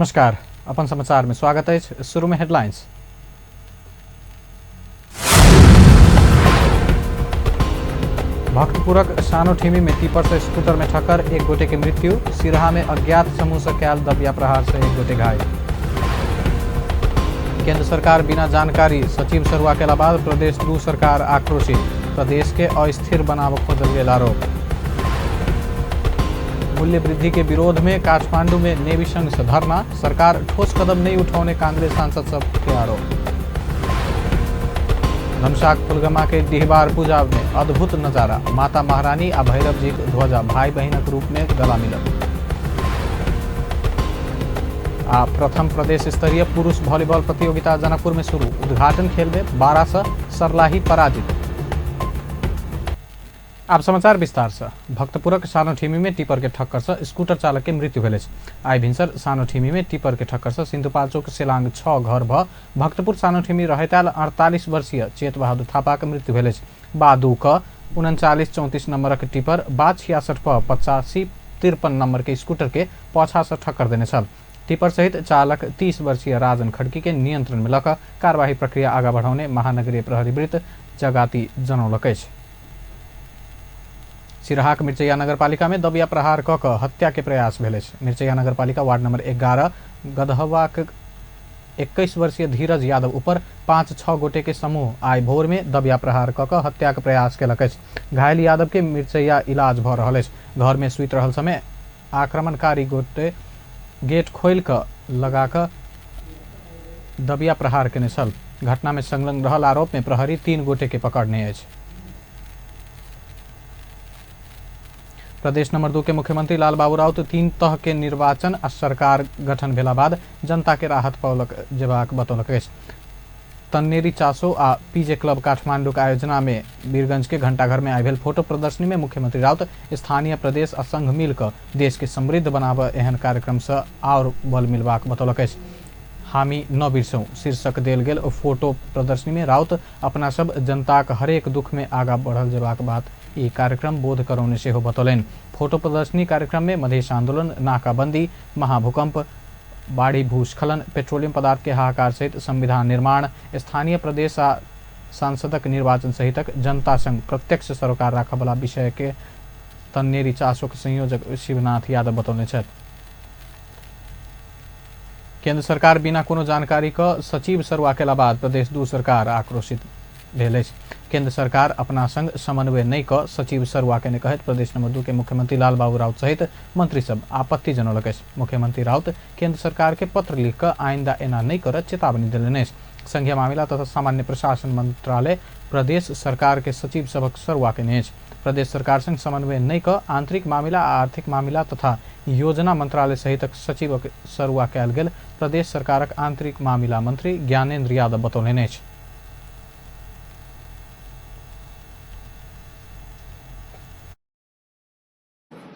नमस्कार, अपन समाचार में स्वागत अछि। शुरू में हेडलाइंस। भक्तपुरक सानोठिमी में टिपर से स्कूटर में ठक्कर, एक गोटे के मृत्यु। सिरहा में अज्ञात समूह से कैल दबिया प्रहार से एक गोटे घायल। केंद्र सरकार बिना जानकारी सचिव सरुआ के बाद प्रदेश दू सरकार आक्रोशित, प्रदेश के अस्थिर बनाव खोजल गेल आरोप। मूल्य वृद्धि के विरोध में काठमांडू में नेवी संघ से धरना, सरकार ठोस कदम नहीं उठौने कांग्रेस सांसद सब के आरोप। धमसाक फुलगमा के डिहबार पूजा में अद्भुत नजारा, माता महारानी आ भैरव जी ध्वजा भाई बहिनक रूप में गला मिलल। आ प्रथम प्रदेश स्तरीय पुरुष वॉलीबॉल प्रतियोगिता जनकपुर में शुरू, उद्घाटन खेल में 12 से सरलाही पराजित। आब समाचार विस्तार से। भक्तपुरक सानोठिमी में टिपर के ठक्कर से स्कूटर चालक के मृत्यु भेल अछि। आइ भिनसर सानोठिमी में टिपर के ठक्कर से सिन्धुपाल्चोक सेलांग 6 घर भ भक्तपुर सानोठिमी रहैत आयल 48 वर्षीय चेत बहादुर थापाक मृत्यु भेल अछि। बा 2 क 39-34 नंबरक टिपर बा 66 प 85-53 नंबर के स्कूटर के पाछा से ठक्कर देने छल। टिपर सहित चालक 30 वर्षीय राजन खड़की के नियंत्रण में लऽ कऽ कार्यवाही प्रक्रिया आगा बढ़ौने महानगरीय प्रहरी वृत्त जगाती जनौलक अछि। सिरहाक मिर्चैया नगरपालिका में दबिया प्रहार कऽ कऽ हत्या के प्रयास भेल अछि। मिर्चैया नगरपालिका वार्ड नंबर 11 गदहवाक 21 वर्षीय धीरज यादव ऊपर 5-6 गोटे के समूह आइ भोर में दबिया प्रहार कऽ कऽ हत्या के प्रयास केलक अछि। घायल यादव के मिर्चैया इलाज भऽ रहल अछि। घर में सुति रहल समय आक्रमणकारी गोटे गेट खोलि कऽ लगा कऽ दबिया प्रहार केने छल। घटना में संलग्न रहल आरोप में प्रहरी 3 गोटे के पकड़ने अछि। प्रदेश नंबर 2 के मुख्यमंत्री लाल बाबू राउत 3 तह के निर्वाचन आ सरकार गठन भेला बाद जनता के राहत पौलक जेबाक बतौलक अछि। तन्नेरी चासो आ पीजे क्लब काठमांडू के आयोजना में वीरगंज के घंटाघर में आइ भेल फोटो प्रदर्शनी में मुख्यमंत्री राउत स्थानीय प्रदेश आ संघ मिल कऽ देश के समृद्ध बनाबऽ एहन कार्यक्रम से और बल मिलबाक बतौलक अछि। हामी न बिरसौं शीर्षक देल गेल फोटो प्रदर्शनी में राउत अपना सब जनताक हरेक दुख में आगा बढ़ल जेबाक बात ई कार्यक्रम बोध करौने सेहो बतौलनि। फोटो प्रदर्शनी कार्यक्रम में मधेश आंदोलन, नाकाबंदी, महाभूकंप, बाढ़ी भूस्खलन, पेट्रोलियम पदार्थ के हाहाकार सहित संविधान निर्माण, स्थानीय प्रदेश आ सांसदक निर्वाचन सहितक जनता संग प्रत्यक्ष सरोकार राखऽ विषय के तन्नेरी चासोक संयोजक शिवनाथ यादव बतौने छथि। केंद्र सरकार बिना कोनो जानकारी क सचिव सरुआ केला बाद प्रदेश 2 सरकार आक्रोशित भेल अछि। केंद्र सरकार अपना संग समन्वय नहि क सचिव सरुआ केने कहैत प्रदेश नंबर 2 के मुख्यमंत्री लाल बाबू राउत सहित मंत्री सब आपत्ति जनौलक अछि। मुख्यमंत्री राउत केंद्र सरकार के पत्र लिख कऽ आइंदा एना नहि करऽ चेतावनी देलनि अछि। संघीय मामिला तथा सामान्य प्रशासन मंत्रालय प्रदेश सरकार के सचिव सभक सरुआ केने अछि। प्रदेश सरकार संग समन्वय नहि कऽ आंतरिक मामिला आ आर्थिक मामिला तथा योजना मंत्रालय सहितक सचिवक सरुआ कयल गेल प्रदेश सरकारक आंतरिक मामिला मंत्री ज्ञानेन्द्र यादव बतौलनि अछि।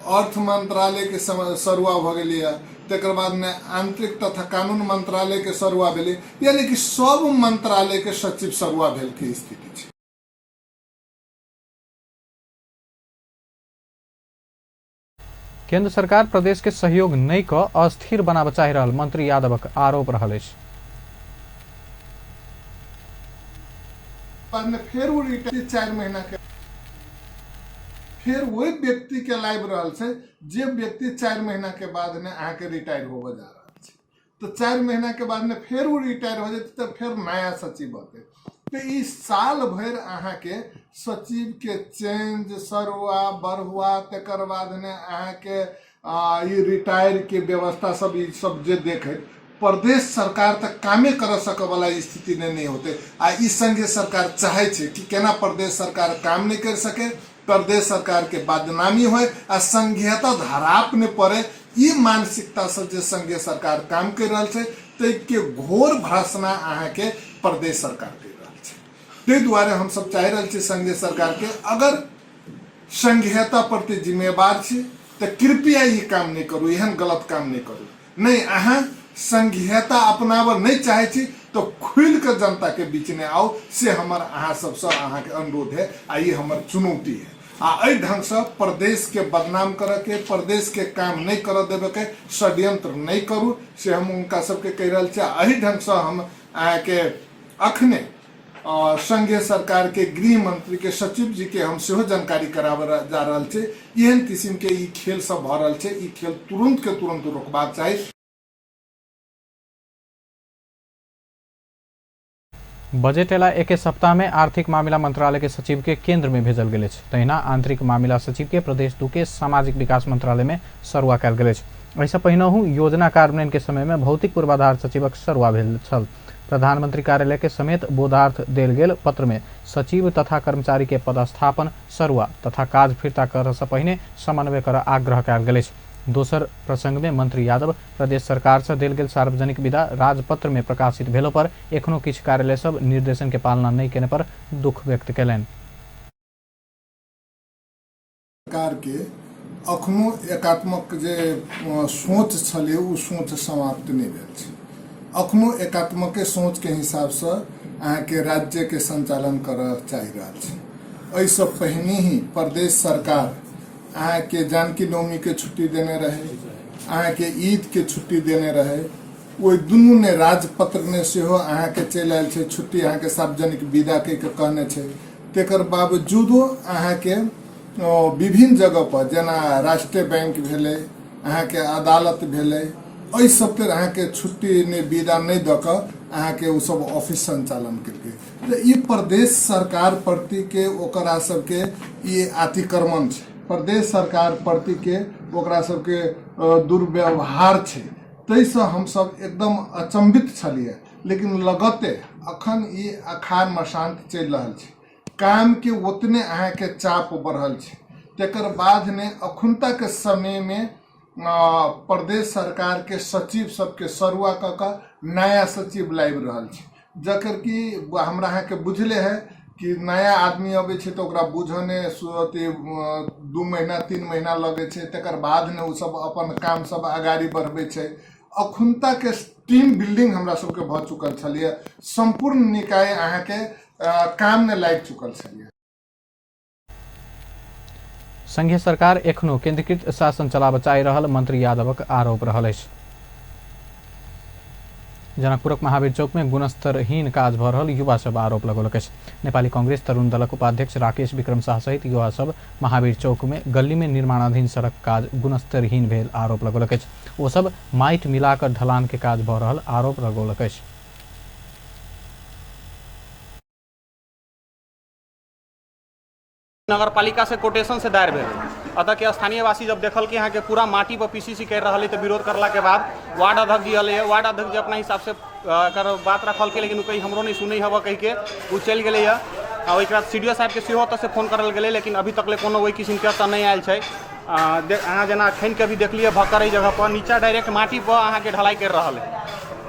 अर्थ मंत्रालय के सरुआ भऽ गेलैए, तकर बादमे आंतरिक तथा कानून मंत्रालय के सरुआ भेलै, यानी कि सब मंत्रालय के सचिव सरुआ भेल के स्थिति छै। केंद्र सरकार प्रदेश के सहयोग नहि कऽ अस्थिर बनाबऽ चाहि रहल मंत्री यादवक आरोप रहल अछि। बादमे फेर ओ रिटायर 4 महीना के फेर ओहि व्यक्ति के लाबि रहल छै जे व्यक्ति 4 महीना के बाद में अहाँके रिटायर होबऽ जा रहल छै। तऽ 4 महीना के बाद में फेर ओ रिटायर हो जेतै तऽ फेर नया सचिव अतै। तऽ ई साल भरि अहाँके सचिव के चेंज सरुआ बढ़ुआ तकर बाद में अहाँके ई रिटायर के व्यवस्था सब ई सब जे देखैत प्रदेश सरकार तऽ कामे करऽ सकऽ वाला स्थिति नहि होतै। आ ई संघीय सरकार चाहै छै कि केना प्रदेश सरकार काम नहि करि सके, प्रदेश सरकार के बदनामी होय आ संघीयता धराप नहि पड़े, ई मानसिकता से जे संघीय सरकार काम कर रहल छै ताहिके घोर भर्त्सना अहाँके प्रदेश सरकार कर रहल छै। ताहि दुआरे हमसब चाहि रहल छी संघीय सरकार के अगर संघीयता प्रति जिम्मेवार छी तऽ कृपया ई काम नहि करू, एहन गलत काम नहि करू। नहि अहाँ संघीयता अपनाबऽ नहि चाहै छी तऽ खुलि कऽ जनता के बीच मे आउ, से हमर अहाँ सबसँ अहाँके अनुरोध है आ ई हमर चुनौती है। आ एहि ढंगसँ प्रदेशके बदनाम करऽके, प्रदेशके काम नहि करऽ देबऽके षड्यंत्र नहि करू, से हम हुनका सबके कहि रहल छी। आ एहि ढंगसँ हम अहाँके अखने संघीय सरकार के गृह मंत्री के सचिव जी के हम सेहो जानकारी कराबऽ जा रहल छी। एहन किसिम के ई खेल सब भऽ रहल छै, ई खेल तुरंत के तुरंत रोकबाक चाही। बजट एला एके सप्ताह में आर्थिक मामिला मंत्रालय के सचिव के केंद्र में भेजल गेल अछि। तहिना आंतरिक मामिला सचिव के प्रदेश 2 के सामाजिक विकास मंत्रालय में सरुआ कयल गेल अछि। एहिसँ पहिनहु योजना कार्यान्वयन के समय में भौतिक पूर्वाधार सचिवक सरुआ भेल छल। प्रधानमंत्री कार्यालय के समेत बोधार्थ देल गेल पत्र में सचिव तथा कर्मचारी के पदस्थापन, सरुआ तथा काज फिर्ता करऽ पहिने समन्वय करऽ आग्रह कयल गेल अछि। दोसर प्रसंग में मंत्री यादव प्रदेश सरकार से देल गेल सार्वजनिक विदा राजपत्र में प्रकाशित भेलो पर एखनो किछु कार्यालय सब निर्देशन के पालना नहि केने पर दुख व्यक्त कयलनि। सरकार के अखनो एकात्मक जे सोच छलै ओ सोच समाप्त नहि भेल छै। अखनो एकात्मके सोचके हिसाबसँ अहाँके राज्यके संचालन करऽ चाहि रहल छै। एहिसँ पहिने ही प्रदेश सरकार अहाँके जानकी नवमीके छुट्टी देने रहै, अहाँके ईदके छुट्टी देने रहै। ओहि दुनू ने राजपत्रमे सेहो अहाँके चलि आयल छै छुट्टी, अहाँके सार्वजनिक विदा कहि कऽ कहने छै। तकर बावजूदो अहाँके विभिन्न जगह पर जेना राष्ट्रीय बैंक भेलै, अहाँके अदालत भेलै, एहि सब पर अहाँके छुट्टी नहि, विदा नहि दऽ कऽ अहाँके ओ सब ऑफिस संचालन केलकै। तऽ ई प्रदेश सरकार प्रतिके ओकरा सबके ई अतिक्रमण छै, प्रदेश सरकार प्रतिके ओकरा सबके दुर्व्यवहार छै। ताहिसँ हमसब एकदम अचम्भित छलियै। लेकिन लगते अखन ई अखाड़ मशान्त चलि रहल छै, कामके ओतने अहाँके चाप बढ़ल छै। तकर बाद ने अखुनताके समयमे प्रदेश सरकारके सचिव सबके सरुआ कऽ कऽ नया सचिव लाबि रहल छै, जकर कि हमरा अहाँके बुझले है कि नया आदमी अबै छै तऽ ओकरा बुझने अथी 2 महीना 3 महीना लगै छै, तकर बाद ने ओसब अपन काम सब अगाड़ी बढ़बै छै। अखुनताके टीम बिल्डिंग हमरा सबके भऽ चुकल छलैए, सम्पूर्ण निकाय अहाँके काममे लागि चुकल छलैए। संघीय सरकार एखनो केंद्रीकृत शासन चलाबऽ चाहि रहल मंत्री यादवक आरोप रहल अछि। जनकपुरक महावीर चौक में गुणस्तरहीन काज भऽ रहल युवा सब आरोप लगौलक अछि। नेपाली कांग्रेस तरुण दलक उपाध्यक्ष राकेश विक्रम शाह सहित युवा सब महावीर चौक में गली में निर्माणाधीन सड़क काज गुणस्तरहीन भेल आरोप लगौलक अछि। ओ सब माटि मिला कऽ ढलान के काज भऽ रहल आरोप लगौलक अछि। नगरपालिका से कोटेशन से दायर भेल। अतः के स्थानीयवासी जब देखल कि अहाँके पूरा माटी पर पीसीसी कर रहल है तो विरोध करला के बाद वार्ड अध्यक्ष जी अलै, वार्ड अध्यक्ष जी अपना हिसाब से एकर बात रखलकै, लेकिन ओ कही हमरो नहीं सुनै हवा कहि के ओ चलि गेलै। आ ओहिके बाद सी डी ओ साहबके सेहो ओतऽ से फोन करल गेलै, लेकिन अभी तक ले कोनो ओहि किसिमके ओतऽ नहि आयल छै। अहाँ जेना एखन के अभी देखलियै भक्कर एहि जगह पर नीचा डायरेक्ट माटी पर अहाँके ढलाई करि रहल है।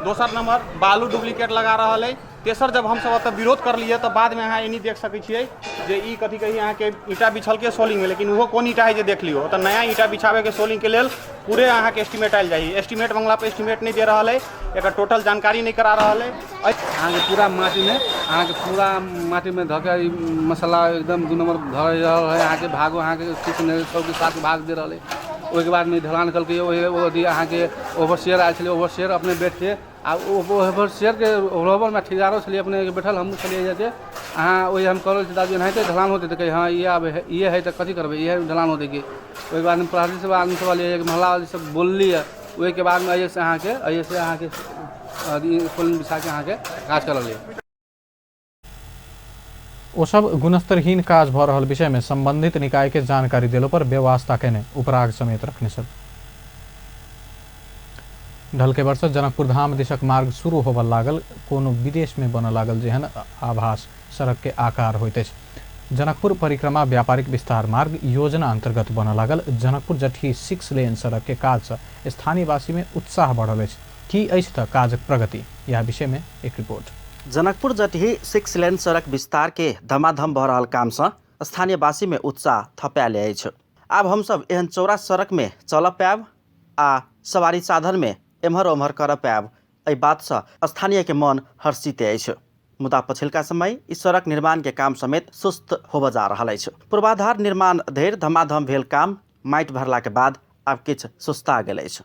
दोसर नंबर बालू डुप्लीकेट लगा रहल है। तेसर जब हमसब ओतऽ विरोध करलियै तऽ बादमे अहाँ एनी देख सकै छियै जे ई कथी कही अहाँके ईंटा बिछलकै सोलिंगमे, लेकिन ओहो कोन ईंटा है जे देख लियौ। ओतऽ नया ईंटा बिछाबैके सोलिंगके लेल पूरे अहाँके एस्टिमेट आयल जाइ। एस्टिमेट मंगला पर एस्टिमेट नहि दे रहल है, एकर टोटल जानकारी नहि करा रहल है। अहाँके पूरा माटीमे, अहाँके पूरा माटीमे धऽ के ई मसाला एकदम 2 नंबर धऽ रहल है। अहाँके भागो अहाँके किछु नहि 100 के 7 भाग दे रहल है। ओहिके बादमे ढलान केलकै, ओहि अथी अहाँके ओवरसियर आयल छलै, ओवरसियर अपने बैठके आ ओ ओवरसियरके ओवरमे ठेकेदारो छलियै अपने बैठल, हमहूँ छलियै जाके अहाँ ओहि हम करल छी दादी एनाहिते ढलान होतै तऽ कहै हँ इएह आब इहे हइ तऽ कथी करबै, इएह ढलान होतै की। ओहिके बादमे प्रहरी सब आदमी सब अयलै, मोहल्ला वाली सब बोललियै, ओहिके बादमे अइसे से अहाँके अइसे से अहाँके सोलिंग बिछाके अहाँके काज करल। ओ सब गुणस्तरहीन काज भऽ रहल विषय में संबंधित निकाय के जानकारी देलो पर बेवास्ता केने उपराग समेत रखने छल। ढलके वर्ष जनकपुर धाम दिशक मार्ग शुरू होबऽ लागल कोनो विदेश में बनऽ लागल जेहन आभास सड़क के आकार होइत अछि। जनकपुर परिक्रमा व्यापारिक विस्तार मार्ग योजना अंतर्गत बनऽ लागल जनकपुर जटही 6 लेन सड़क के काज सँ स्थानीयवासी में उत्साह बढ़ल अछि। की अछि तऽ काजक प्रगति, यह विषय में एक रिपोर्ट। जनकपुर जटही 6 लेन सड़क विस्तार के धमाधम भऽ रहल काम सँ स्थानीयवासी में उत्साह थपायल अछि। आब हमसब एहन चौड़ा सड़क में चलऽ पायब आ सवारी साधन में एम्हर ओम्हर करऽ पायब, एहि बात सँ स्थानीय के मन हर्षित अछि। मुदा पछिल्का समय ई सड़क निर्माण के काम समेत सुस्त होबऽ जा रहल अछि। पूर्वाधार निर्माण धरि धमाधम भेल काम माटि भरला के बाद आब किछु सुस्ता गेल अछि।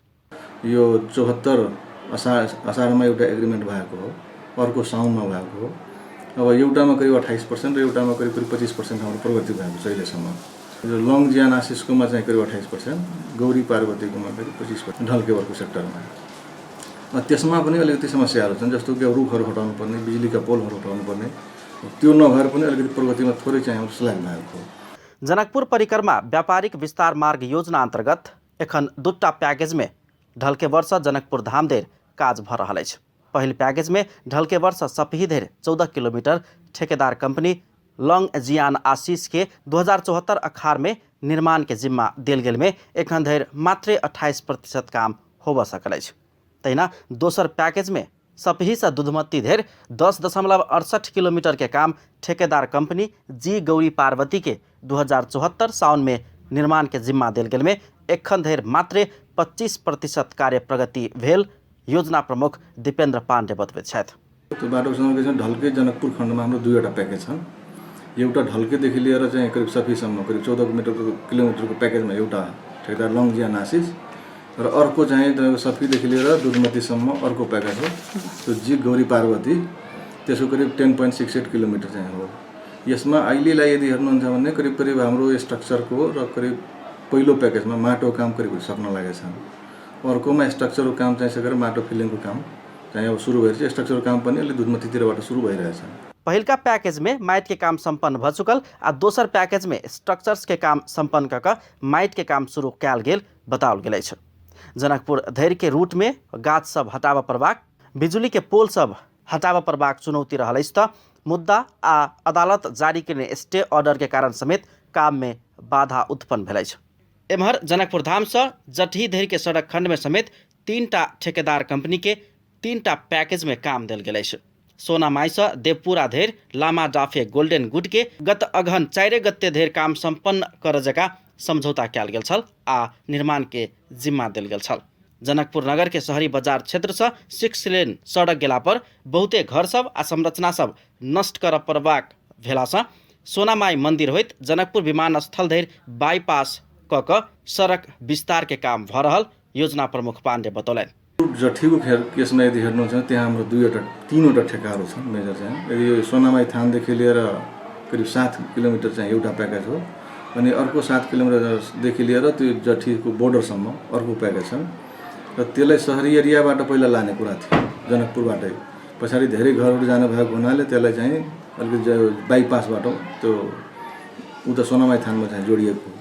यो 74 असारमा एउटा एग्रिमेन्ट भएको हो, अर्को साउनमा भएको हो। अब एउटामा करिब 28% र एउटामा करिब करिब 25% हाम्रो प्रगति भएको छ अहिलेसम्म। यो लङ ज्यान आशिषकोमा चाहिँ करिब 28%, गौरी पार्वतीकोमा करिब 25% ढल्केबरको सेक्टरमा। त्यसमा पनि अलिकति समस्याहरू छन्, जस्तो कि अब रुखहरू हटाउनु पर्ने, बिजुलीका पोलहरू हटाउनु पर्ने, त्यो नभएर पनि अलिकति प्रगतिमा थोरै चाहिँ हाम्रो स्ल्याक भएको हो। जनकपुर परिक्रमा व्यापारिक विस्तार मार्ग योजना अन्तर्गत एखन दूटा पैकेज में ढल्केबर सँ जनकपुर धाम धरि काज भऽ रहल अछि। पहिल पैकेज में ढल्केबर सँ सपही धरि 14 किलोमीटर ठेकेदार कंपनी लॉन्ग जियान आशीष के 2074 अखार में निर्माण के जिम्मा देल गेल में एखन धरि मात्रे 28% काम होबऽ सकल अछि। तहिना दोसर पैकेज में सपही सँ दुधमती धरि 10.68 किलोमीटर के काम ठेकेदार कंपनी जी गौरी पार्वती के 2074 साउन में निर्माण के जिम्मा देल गेल में एखन धरि मात्रे 25% कार्य प्रगति भेल योजना प्रमुख दीपेन्द्र पाण्डे बतबैत छथि। त्यो बाटोको समस्या ढल्के जनकपुर खण्डमा हाम्रो दुईवटा प्याकेज छन्। एउटा ढल्केदेखि लिएर चाहिँ करिब सफीसम्म करिब 14 किलोमिटरको प्याकेजमा एउटा ठेकेदार लङजियान आशिष र अर्को चाहिँ तपाईँको सफीदेखि लिएर दुधमतीसम्म अर्को प्याकेज हो, त्यो जी गौरी पार्वती, त्यसको करिब 10.68 किलोमिटर चाहिँ हो। यसमा अहिलेलाई यदि हेर्नुहुन्छ भने करिब करिब हाम्रो स्ट्रक्चरको र करिब पहिलो प्याकेजमा माटो काम करिब सक्न लागेको छ। अर्कोमा स्ट्रक्चरको काम चाहिँ सकेर माटो फिलिङको काम चाहिँ अब सुरु भएर चाहिँ स्ट्रक्चरको काम पनि अलिक दुधमतीतिरबाट सुरु भइरहेछ। पहिलका पैकेज में माटि के काम संपन्न भ चुकल आ दोसर पैकेज में स्ट्रक्चर्स के काम संपन्न क कऽ माटि के काम शुरू कयल गेल बताओल गेल अछि। जनकपुर धरि के रूट में गाछ सब हटाबऽ पड़बाक, बिजुली के पोल सब हटाबऽ पड़बाक चुनौती रहल अछि तऽ मुद्दा आ अदालत जारी केने स्टे ऑर्डर के कारण समेत काम में बाधा उत्पन्न भेल अछि। एम्हर जनकपुर धाम सँ जटही धरि के सड़क खंड में समेत 3टा ठेकेदार कंपनी के 3टा पैकेज में काम देल गेल अछि। सोनामाई सँ देवपुरा धरि लामा डाफे गोल्डन गुड के गत अगहन 4 गते धरि काम संपन्न कर जका समझौता कयल गेल छल आ निर्माण के जिम्मा देल गेल छल। जनकपुर नगर के शहरी बाजार क्षेत्र सँ 6 लेन सड़क गेला पर बहुते घर सब आ संरचना सब नष्ट कर पड़बाक भेला सँ सोनामाई मंदिर होइत जनकपुर विमानस्थल धरि बाईपास क कऽ सड़क विस्तार के काम भऽ रहल योजना प्रमुख पाण्डे बतौलनि। जठीको केसमा यदि हेर्नुहुन्छ भने त्यहाँ हाम्रो 3वटा ठेक्काहरू छन् मेजर चाहिँ। यदि यो सोनामाई थानदेखि लिएर करिब 7 किलोमिटर चाहिँ एउटा प्याकेज हो अनि अर्को 7 किलोमिटरदेखि लिएर त्यो जठीको बोर्डरसम्म अर्को प्याकेज छन् र त्यसलाई सहरी एरियाबाट पहिला लाने कुरा थियो जनकपुरबाटै, पछाडि धेरै घरहरू जानुभएको हुनाले त्यसलाई चाहिँ अलिकति बाइपासबाट त्यो उता सोनामाई थानमा चाहिँ जोडिएको हो।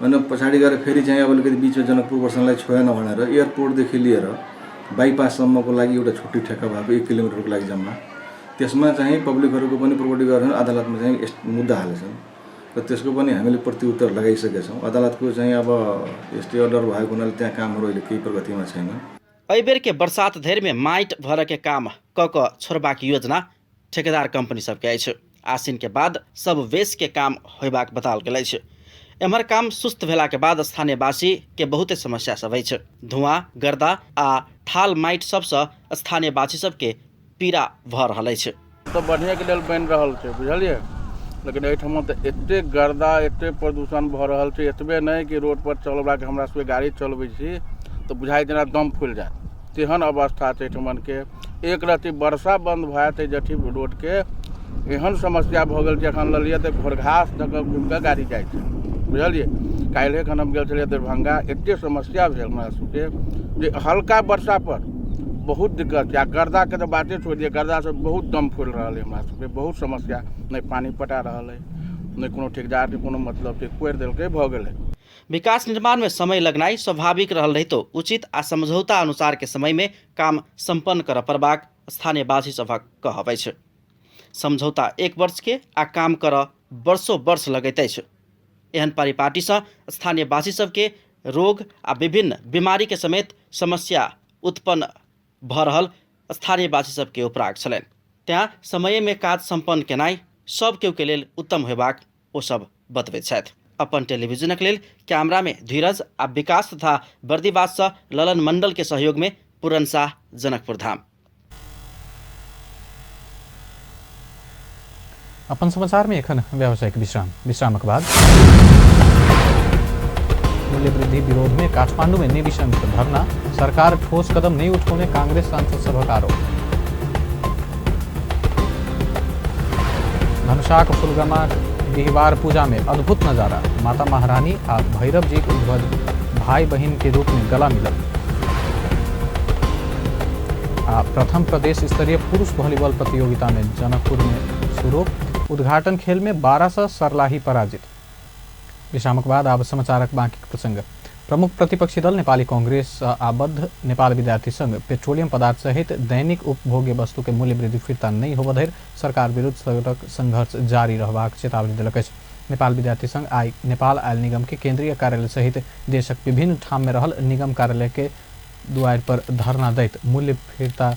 अनि पछाडि गएर फेरि चाहिँ अब अलिकति बिचमा जनकपुर वर्षनलाई छोएन भनेर एयरपोर्टदेखि लिएर बाइपाससम्मको लागि एउटा छुट्टी ठेक्का भएको 1 किलोमिटरको लागि जम्मा, त्यसमा चाहिँ पब्लिकहरूको पनि प्रोपर्टी गरेर अदालतमा चाहिँ यस मुद्दा हालेछन् र त्यसको पनि हामीले प्रत्युत्तर लगाइसकेका छौँ। अदालतको चाहिँ अब स्टे अर्डर भएको हुनाले त्यहाँ कामहरू अहिले केही प्रगतिमा छैन। एहिबेर के बरसात धरि में माटि भरऽ के काम क कऽ छोड़बाक योजना ठेकेदार कंपनी सबके अछि। आसिन के बाद सब वेश के काम होयबाक बताओल गेल अछि। एम्हर काम सुस्त भेला के बाद स्थानीयवासी के बहुते समस्या सब अछि। धुआं, गर्दा आ थाल माटि सबसँ स्थानीयवासी सबके पीड़ा भऽ रहल अछि। तऽ बढ़िएके लेल बनि रहल छै बुझलियै, लेकिन एहिठाम तऽ एतेक गर्दा एतेक प्रदूषण भऽ रहल छै। एतबे नहि कि रोड पर चलबलाके हमरा सबके गाड़ी चलबै छी तऽ बुझाइ जेना दम फुलि जायत तेहन अवस्था छै एहिठमनके। एक रत्ती वर्षा बन्द भऽ जायत जठी रोडके एहन समस्या भऽ गेल छै। एखन लेलियै तऽ घोरघास दऽ कऽ घुमि कऽ गाड़ी जाइ छै बुझलियै। काल्हि एखन हम गेल छलियै दरभंगा, एतेक समस्या भेल हमरा सबके जे हल्का वर्षा पर बहुत दिक्कत छै। आ गर्दाके तऽ बाते छोड़ि दिअ, गर्दासँ बहुत दम फुलि रहल अइ हमरा सबके, बहुत समस्या। नहि पानि पटा रहल अइ, नहि कोनो ठेकेदारके कोनो मतलब छै, कोरि देलकै भऽ गेलै। विकास निर्माण में समय लगनाइ स्वाभाविक रहल रहितो उचित आ समझौता अनुसार के समय में काम संपन्न करऽ पड़बाक स्थानीयवासी सभक कहब अछि। समझौता 1 वर्ष के आ काम करऽ वर्षो वर्ष लगैत अछि। एहन परिपाटीसँ स्थानीयवासी सबके रोग आ विभिन्न बीमारी के समेत समस्या उत्पन्न भऽ रहल स्थानीयवासी सबके उपराग छलनि। तैं समय में काज संपन्न केनाइ सब केओ के लेल उत्तम होयबाक ओ सब बतबैत छथि। अपन टेलीविजनक लेल कैमरा में धीरज आ विकास तथा बर्दिवाससँ ललन मंडल के सहयोग में पूरन शाह, जनकपुर धाम। अपन समाचार में एखन व्यावसायिक विश्राम। विश्रामक बाद मूल्य वृद्धि विरोध में काठमांडू में नेवी संघ धरना, सरकार ठोस कदम नहीं उठौने कांग्रेस सांसद सभक आरोप। धनुषाक फुलगमाक डिहबार पूजा में अद्भुत नजारा, माता महारानी आ भैरव जी के ध्वज भाई बहन के रूप में गला मिलल। आ प्रथम प्रदेश स्तरीय पुरुष वॉलीबॉल प्रतियोगिता में जनकपुर में शुरू, उद्घाटन खेल में 12 सर्लाही पराजित। विश्रामक बाद आब समाचारक बाकी प्रसंग। प्रमुख प्रतिपक्षी दल नेपाली कांग्रेस आबद्ध नेपाल विद्यार्थी संघ पेट्रोलियम पदार्थ सहित दैनिक उपभोग्य वस्तु के मूल्य वृद्धि फिर्ता नहीं होबऽ धरि सरकार विरुद्ध सड़क संघर्ष जारी रहबाक चेतावनी देलक अछि। नेपाल विद्यार्थी संघ आइ नेपाल आयल निगम के केंद्रीय कार्यालय सहित देशक विभिन्न ठाम में रहल निगम कार्यालय के दुआरि पर धरना दैत मूल्य फिर्ता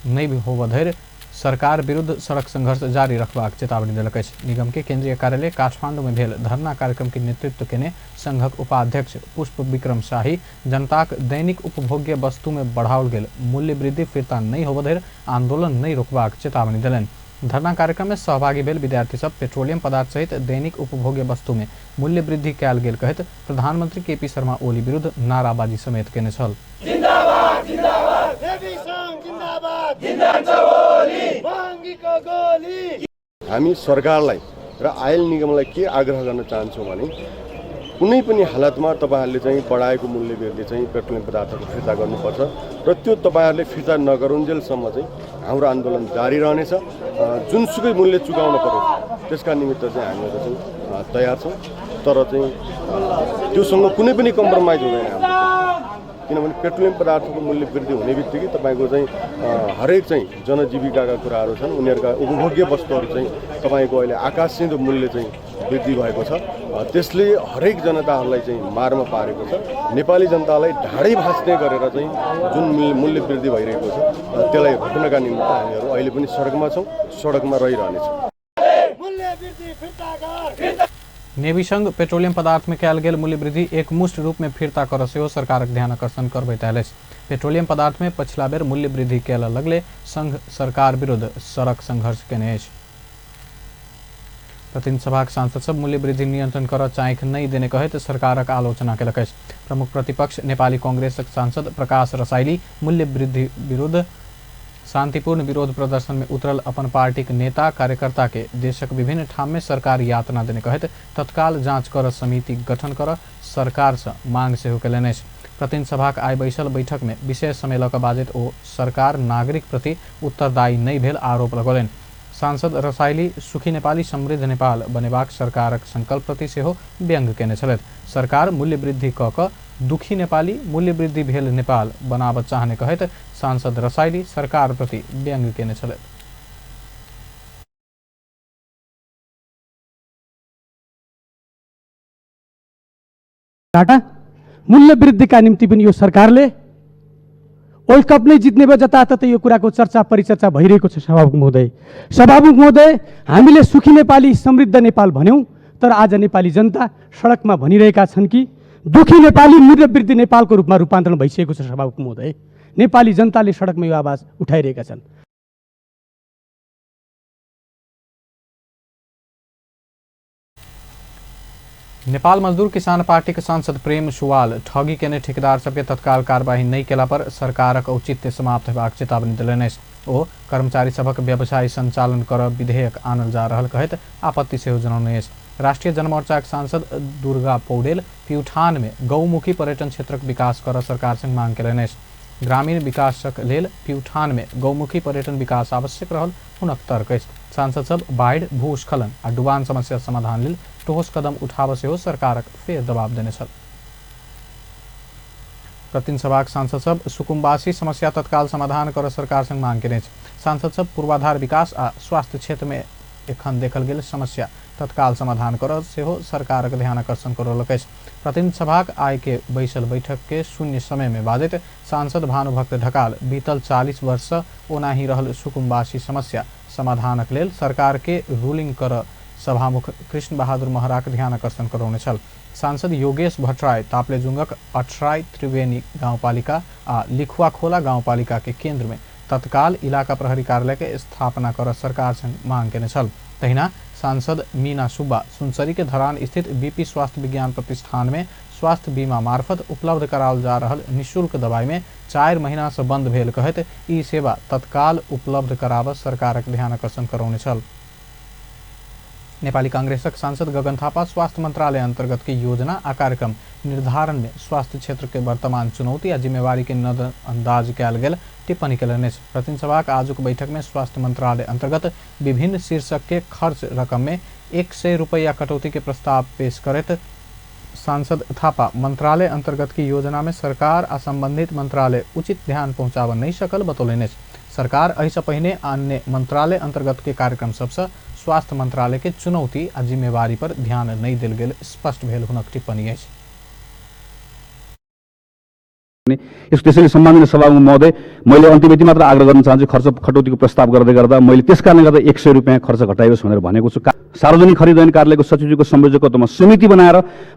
नहीं होबऽ धरि सरकार विरुद्ध सड़क संघर्ष जारी रखबाक चेतावनी देलक अछि। निगम के केंद्रीय कार्यालय काठमांडू में भेल धरना कार्यक्रम के नेतृत्व केने संघक उपाध्यक्ष पुष्प विक्रम शाही जनताक दैनिक उपभोग्य वस्तु में बढ़ाओल गेल मूल्य वृद्धि फिर्ता नहीं होबऽ धरि आंदोलन नहीं रोकबाक चेतावनी देलनि। धरना कार्यक्रम में सहभागी भेल विद्यार्थी सब पेट्रोलियम पदार्थ सहित दैनिक उपभोग्य वस्तु में मूल्य वृद्धि कयल गेल कहैत प्रधानमंत्री केपी शर्मा ओली विरुद्ध नाराबाजी समेत केने छल। हामी सरकारलाई र आयल निगमलाई के आग्रह गर्न चाहन्छौँ भने कुनै पनि हालतमा तपाईहरूले चाहिँ बढाएको मूल्य वृद्धि चाहिँ पेट्रोलियम पदार्थको फिर्ता गर्नुपर्छ र त्यो तपाईहरूले फिर्ता नगरुन्जेलसम्म चाहिँ हाम्रो आन्दोलन जारी रहनेछ। जुनसुकै मूल्य चुकाउन परोस् त्यसका निमित्त चाहिँ हामीहरू चाहिँ तयार छौँ, तर चाहिँ त्योसँग कुनै पनि कम्प्रोमाइज हुँदैन हाम्रो, किनभने पेट्रोलियम पदार्थको मूल्य वृद्धि हुने बित्तिकै तपाईँको चाहिँ हरेक चाहिँ जनजीविकाका कुराहरू छन्, उनीहरूका उपभोग्य वस्तुहरू चाहिँ तपाईँको अहिले आकाशिँदो मूल्य चाहिँ वृद्धि भएको छ। त्यसले हरेक जनताहरूलाई चाहिँ मारमा पारेको छ। नेपाली जनतालाई ढाडै भाँच्ने गरेर चाहिँ जुन मूल्य वृद्धि भइरहेको छ त्यसलाई रोक्नका निमित्त हामीहरू अहिले पनि सडकमा छौँ, सडकमा रहिरहनेछौँ। नेवी संघ पेट्रोलियम पदार्थ में कयल गेल मूल्य वृद्धि एकमुष्ट रूप में फिर्ता कर सेहो सरकारक ध्यान आकर्षण करबैत आयल अछि। पेट्रोलियम पदार्थ में पछिला बेर मूल्य वृद्धि कयल लगले संघ सरकार विरुद्ध सड़क संघर्ष केने अछि। प्रतिनिधि सभाक सांसद सब मूल्य वृद्धि नियंत्रण कर चाँखि नहि देने कहैत सरकारक आलोचना केलक अछि। प्रमुख प्रतिपक्ष नेपाली कांग्रेसक सांसद प्रकाश रसाइली मूल्य वृद्धि विरुद्ध शांतिपूर्ण विरोध प्रदर्शन में उतरल अपन पार्टीक नेता कार्यकर्ता के देशक विभिन्न ठाम में सरकार यातना देने कहैत तत्काल जांच कर समिति गठन कर सरकार से मांग सेहो केलनि अछि। प्रतिनिधि सभाक आइ बैसल बैठक में विशेष समय लऽ कऽ बाजैत ओ सरकार नागरिक प्रति उत्तरदायी नहि भेल आरोप लगौलनि। सांसद रसाइली सुखी नेपाली समृद्ध नेपाल बनेबाक सरकारक संकल्प प्रति सेहो व्यंग्य केने छलथि। सरकार मूल्य वृद्धि कऽ कऽ दुखी नेपाली मूल्य वृद्धि भेल नेपाल बनाबऽ चाहने कहैत सांसद रसाइली सरकार प्रति व्यंग्य केने छलथि। मूल्य वृद्धिका निम्ति पनि यो सरकारले वर्ल्ड कप नै जित्ने भयो जताततै यो कुराको चर्चा परिचर्चा भइरहेको छ। सभामुख महोदय, सभामुख महोदय, हामीले सुखी नेपाली समृद्ध नेपाल भन्यौँ, तर आज नेपाली जनता सडकमा भनिरहेका छन् कि दुखी नेपाली मूल्य वृद्धि नेपालको रूपमा रूपान्तरण भइसकेको छ। सभामुख महोदय, नेपाली जनताले सडकमा यो आवाज उठाइरहेका छन्। नेपाल मजदूर किसान पार्टी के सांसद प्रेम सुवाल ठगी केने ठेकेदार सबके तत्काल कार्यवाही नहि केला पर सरकारक औचित्य समाप्त हेबाक चेतावनी देलनि अछि। ओ कर्मचारी सभक व्यवसाय संचालन कर विधेयक आनल जा रहल कहैत आपत्ति सेहो जनौने अछि। राष्ट्रिय जनमोर्चाक सांसद दुर्गा पौडेल प्युठान में गौमुखी पर्यटन क्षेत्रक विकास कर सरकार संग मांग केलनि अछि। ग्रामीण विकासक लेल प्युठान में गौमुखी पर्यटन विकास आवश्यक रहल हुनक तर्क अछि। सांसद सब बाढ़ि, भूस्खलन आ डुबान समस्या समाधान लेल ठोस कदम उठाबऽ सेहो सरकारक फेर दबाव देने छल। प्रतिनिधि सभाक सांसद सब सुकुम्बासी समस्या तत्काल समाधान कर सरकार संग मांग केने अछि। सांसद सब पूर्वाधार विकास आ स्वास्थ्य क्षेत्र में एखन देखल गेल समस्या तत्काल समाधान कर सेहो सरकारक ध्यान आकर्षण करौलक अछि। प्रतिनिधि सभाक आय के बैसल बैठक के शून्य समय में बाजैत सांसद भानुभक्त ढकाल बीतल 40 वर्ष ओनाही रहल सुकुम्बासी समस्या समाधानक लेल सरकार के रूलिंग कर सभामुख कृष्ण बहादुर महराक ध्यान आकर्षण करौने छल। सांसद योगेश भट्टराई ताप्लेजुंगक अठराई त्रिवेणी गाउँपालिका आ लिखुआखोला गाउँपालिका के केंद्र में तत्काल इलाका प्रहरी कार्यालय के स्थापना कर सरकार संग मांग केने छल। तहिना सांसद मीना सुब्बा सुनसरी के धरान स्थित बीपी स्वास्थ्य विज्ञान प्रतिष्ठान में स्वास्थ्य बीमा मार्फत उपलब्ध कराओल जा रहल निःशुल्क दवाई में 4 महीना से बंद भेल कहैत ई सेवा तत्काल उपलब्ध कराबऽ सरकारक ध्यान आकर्षण करौने छल। नेपाली कांग्रेसक सांसद गगन थापा स्वास्थ्य मंत्रालय अंतर्गत के योजना आ कार्यक्रम निर्धारण में स्वास्थ्य क्षेत्र के वर्तमान चुनौती आ जिम्मेवारी के नजरअंदाज कयल गेल टिप्पणी केलनि अछि। प्रतिनिधि सभाक आजुक बैठक में स्वास्थ्य मंत्रालय अंतर्गत विभिन्न शीर्षक के खर्च रकम में 100 रुपैया कटौती के प्रस्ताव पेश करैत सांसद थापा मंत्रालय अंतर्गत की योजना में सरकार आ संबंधित मंत्रालय उचित ध्यान पहुंचाबऽ नहीं सकल बतौलनि अछि। सरकार एहिसँ पहिने अन्य मंत्रालय अंतर्गत के कार्यक्रम सबसँ स्वास्थ्य मंत्रालय के चुनौती आ जिम्मेवारी पर ध्यान नहीं देल गेल स्पष्ट भेल हुनक टिप्पणी अछि। यस त्यसैले सम्माननीय सभामुख महोदय, मैले अन्तिम यति मात्र आग्रह गर्न चाहन्छु, खर्च कटौतीको प्रस्ताव गर्दै गर्दा मैले त्यस कारणले गर्दा 100 रुपियाँ खर्च घटाइयोस् भनेर भनेको छु। सार्वजनिक खरिद ऐन कार्यालयको सचिवज्यूको संयोजकत्वमा समिति बनाएर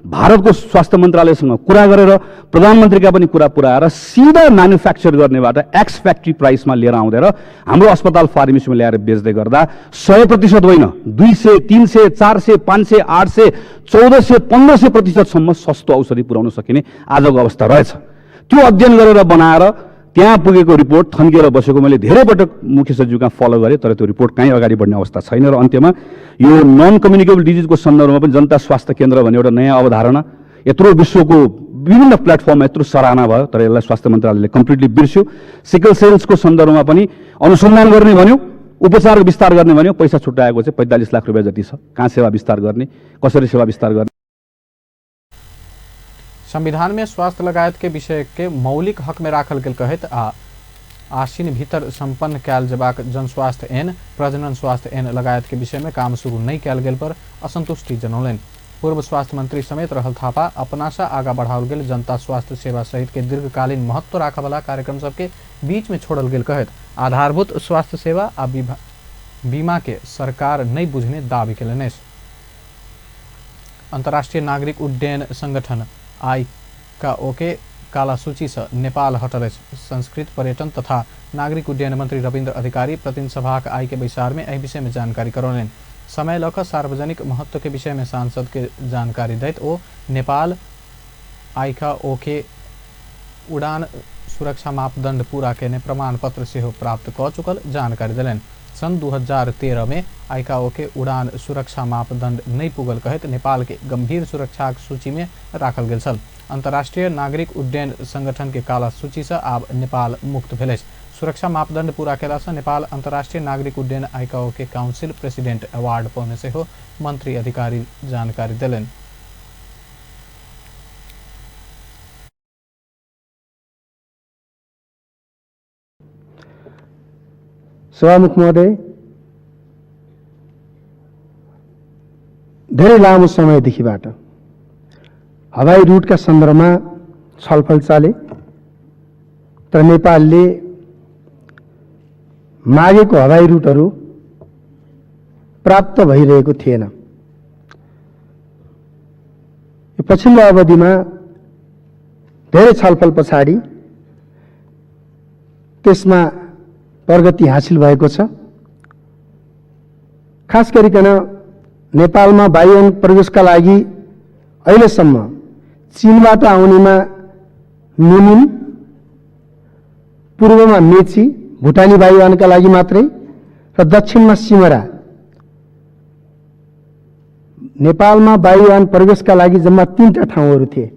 भारतको स्वास्थ्य मन्त्रालयसँग कुरा गरेर प्रधानमन्त्रीका पनि कुरा पुऱ्याएर सिधा म्यानुफ्याक्चर गर्नेबाट एक्स फ्याक्ट्री प्राइसमा लिएर आउँदै र हाम्रो अस्पताल फार्मेसीमा ल्याएर बेच्दै गर्दा 100% होइन 200, 300, 400, 500, 800, 1400, 1500 प्रतिशतसम्म सस्तो औषधि पुर्याउन सकिने आजको अवस्था रहेछ। त्यो अध्ययन गरेर बनाएर त्यहाँ पुगेको रिपोर्ट थन्किएर बसेको मैले धेरै पटक मुख्य सचिव कहाँ फलो गरेँ, तर त्यो रिपोर्ट कहीँ अगाडि बढ्ने अवस्था छैन। र अन्त्यमा यो नन कम्युनिकेबल डिजिजको सन्दर्भमा पनि जनता स्वास्थ्य केन्द्र भन्ने एउटा नयाँ अवधारणा यत्रो विश्वको विभिन्न प्लेटफर्ममा यत्रो सराहना भयो, तर यसलाई स्वास्थ्य मन्त्रालयले कम्प्लिटली बिर्स्यो। सिकल सेल्सको सन्दर्भमा पनि अनुसन्धान गर्ने भन्यो, उपचार विस्तार गर्ने भन्यो, पैसा छुट्याएको चाहिँ 45 लाख रुपियाँ जति छ। कहाँ सेवा विस्तार गर्ने, कसरी सेवा विस्तार गर्ने? संविधान में स्वास्थ्य लगायत के विषय के मौलिक हक में राखल गेल कहैत आ आसिन भीतर संपन्न कयल जेबाक जनस्वास्थ्य ऐन, प्रजनन स्वास्थ्य ऐन लगायत के विषय में काम शुरू नहीं कयल गेल पर असंतुष्टि जनौलनि। पूर्व स्वास्थ्य मंत्री समेत रहल थापा अपनासँ आगा बढ़ाओल गेल जनता स्वास्थ्य सेवा सहित के दीर्घकालीन महत्व राखऽवला कार्यक्रम सबके बीच में छोड़ल गेल कहैत आधारभूत स्वास्थ्य सेवा आ बीमा के सरकार नहीं बुझने दावी केलनि अछि। अंतर्राष्ट्रीय नागरिक उड्डयन संगठन आईकाओ के काला सूची से नेपाल हटल अछि। संस्कृत पर्यटन तथा नागरिक उड्डयन मंत्री रविन्द्र अधिकारी प्रतिनिधि सभाक आइ के बैसार में एहि विषय में जानकारी करौलनि। समय लऽ कऽ सार्वजनिक महत्व के विषय में सांसद के जानकारी दैत ओ नेपाल आईकाओ के उड़ान सुरक्षा मापदंड पूरा केने प्रमाण पत्र सेहो प्राप्त कऽ चुकल जानकारी देलनि। सन् 2013 में आईकाओ के उड़ान सुरक्षा मापदंड नहीं पुगल कहैत नेपाल के गंभीर सुरक्षाक सूची में राखल गेल छल। अंतर्राष्ट्रीय नागरिक उड्डयन संगठन के काला सूची से आब नेपाल मुक्त भेल अछि। सुरक्षा मापदंड पूरा केला से नेपाल अंतर्राष्ट्रीय नागरिक उड्डयन आईकाओ के काउंसिल प्रेसिडेंट अवार्ड पौने सेहो मंत्री अधिकारी जानकारी देलनि। सभामुख महोदय, धेरै लामो समयदेखिबाट हवाई रुटका सन्दर्भमा छलफल चले, तर नेपालले मागेको हवाई रुटहरू प्राप्त भइरहेको थिएन। यो पछिल्लो अवधिमा धेरै छलफल पछाडि त्यसमा प्रगति हासिल भएको छ। खास गरिकन नेपालमा वायुयान प्रवेशका लागि अहिलेसम्म चीनबाट आउनेमा नुनिन, पूर्वमा मेची, भुटानी वायुयानका लागि मात्रै र दक्षिणमा सिमरा, नेपालमा वायुयान प्रवेशका लागि जम्मा 3 ठाउँहरू थिए।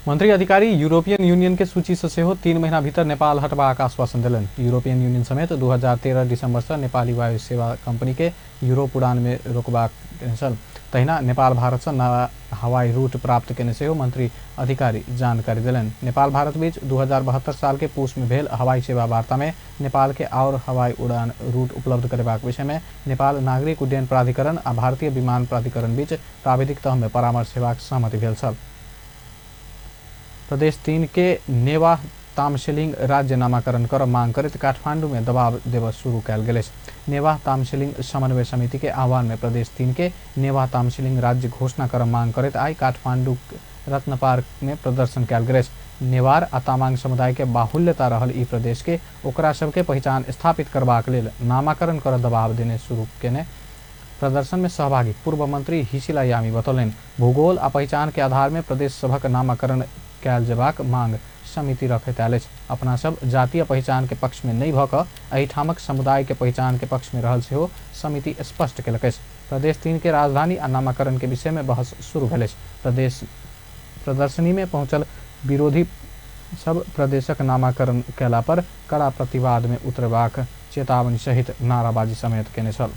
मंत्री अधिकारी यूरोपियन यूनियन के सूची से सेहो 3 महीना भीतर नेपाल हटबाक आश्वासन देलनि। यूरोपियन यूनियन समेत 2013 दिसंबर से नेपाली वायु सेवा कंपनी के यूरोप उड़ान में रोकबाक छल। तहिना नेपाल भारत से नया हवाई रूट प्राप्त केने सेहो मंत्री अधिकारी जानकारी देलनि। नेपाल भारत बीच 2072 साल के पूस में भेल हवाई सेवा वार्ता में नेपाल के और हवाई उड़ान रूट उपलब्ध करेबाक विषय में नेपाल नागरिक उड्डयन प्राधिकरण आ भारतीय विमान प्राधिकरण बीच प्राविधिक तह में परामर्श हेबाक सहमति भेल छल। प्रदेश 3 के नेवा तामसेलिङ राज्य नामाकरण कर मांग करैत काठमांडू में दबाव देव शुरू कयल गेल अछि। नेवा तामसेलिङ समन्वय समिति के आह्वान में प्रदेश 3 के नेवा तामसेलिङ राज्य घोषणा कर मांग करैत आइ काठमांडू रत्न पार्क में प्रदर्शन कयल गेल अछि। नेवार आ तामाङ समुदाय के बाहुल्यता रहल ई प्रदेश के ओकरा सबके पहिचान स्थापित करबाक लेल नामाकरण कर दबाव देने शुरू केने प्रदर्शन में सहभागी पूर्व मंत्री हिसिला यामी बतौलनि। भूगोल आ पहिचान के आधार में प्रदेश सभक नामाकरण कयल जेबाक मांग समिति रखैत आयल अछि। अपना सब जातीय पहिचान के पक्ष में नहि भऽ कऽ एहिठामक समुदाय के पहिचान के पक्ष में रहल सेहो समिति स्पष्ट केलक अछि। प्रदेश 3 के राजधानी आ नामाकरण के विषय में बहस शुरू भेल अछि। प्रदर्शनी में पहुंचल विरोधी सब प्रदेशक नामाकरण कयला पर कड़ा प्रतिवाद में उतरबाक चेतावनी सहित नाराबाजी समेत केने छल।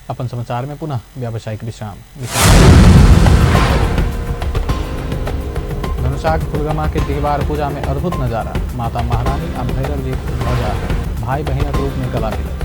अपन समाचार में पुनः व्यावसायिक विश्राम। धनुषाक फुलगमा के दिहवार पूजा में अद्भुत नजारा, माता महारानी आ भैरव जी ध्वजा भाई बहिनक रूप में गला मिलल।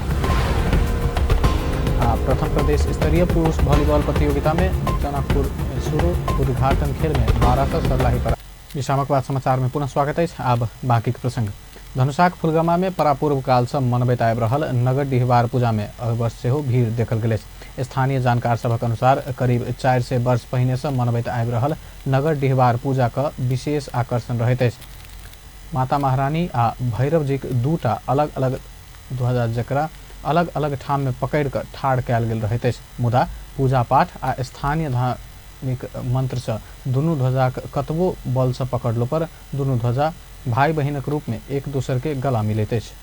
आ प्रथम प्रदेश स्तरीय पुरुष वॉलीबॉल प्रतियोगिता में जनकपुर में शुरू उद्घाटन खेल में 12 सरलाही पर। विश्रामक बाद समाचार में पुनः स्वागत अछि। आब बाकी प्रसंग। धनुषाक फुलगमा में परापूर्व काल से मनबैत आबि रहल नगर डिहबार पूजा में एहि वर्ष सेहो भीड़ देखल गेल अछि। स्थानीय जानकार सभक अनुसार करीब 400 वर्ष पहिने से मनबैत आबि रहल नगर डिहबार पूजा का विशेष आकर्षण रहैत अछि। माता महारानी आ भैरव जीक दूटा अलग अलग ध्वजा जकरा अलग अलग ठाम में पकड़ि कऽ ठाढ़ कयल गेल रहैत अछि, मुदा पूजा पाठ आ स्थानीय धार्मिक मंत्र से दुनू ध्वजाक कतबो बल से पकड़लो पर दुनू ध्वजा भाई बहिनक रूप में एक दोसर के गला मिलैत अछि।